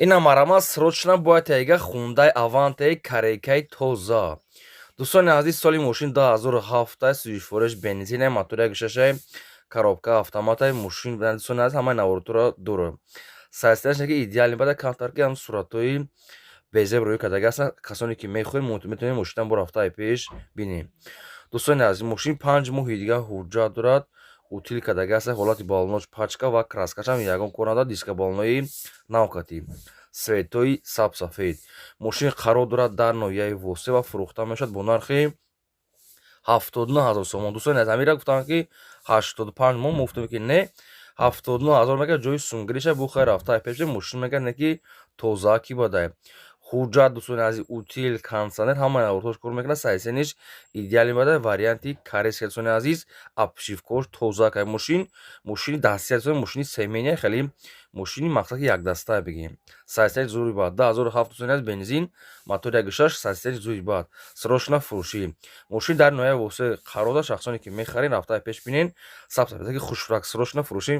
Ина марама, срочно бояд яга Хундай Авантаи корейкаи тоза. Дӯстони азиз, соли мошин 2007, сӯзишвориш бензине, мотори 1.6, коробка автоматай мошин. Дӯстони азиз, ҳамаи наворотро дорад. Состояние ки идеальный бада, камтар ки ҳам суратҳои безеб рӯй кардаги ҳастанд. Касоне ки мехоҳед, метавонед мошинам бо рафтаи пеш бинем. Дӯстони азиз, мошин 5 моҳи дигар ҳуҷҷат дорад, утил кардаги аст, ҳолати баллонош пачка ва краскашам ягон кор надорад, диска баллонои навкатӣ, цветои сабсафед. Мошин қарор дорад дар ноҳияи Восе ва фурӯхта мешавад бо нархи 79 000 сомон. Дӯстони азиз, амира гуфтанд, ки 85 мо гуфтем, ки не, 79 000 мега ҷои сумгириша бухай, рафтаи пеш мошин мега, не ки тоза ки бадай ҳуҷҷат. Дӯстони азиз, утил, кондитсионер, ҳамаи наворотош кор мекунад, состояние идеальный бада, варианти корейский. Дӯстони азиз, обшивкош тоза кай мошин, мошини дастия, мошини семейная, хеле мошини мақсад ки якдаста бигем. Состояние зури бад, 2007, дӯстони азиз, бензин, мотори 1.6, состояние зури бад. Срочно фурӯшӣ. Мошин дар ноҳияи Восе қарор дорад. Шахсоне ки мехаред, рафтаи пеш бинен, саб ки хушрак. Срочно фурӯшӣ.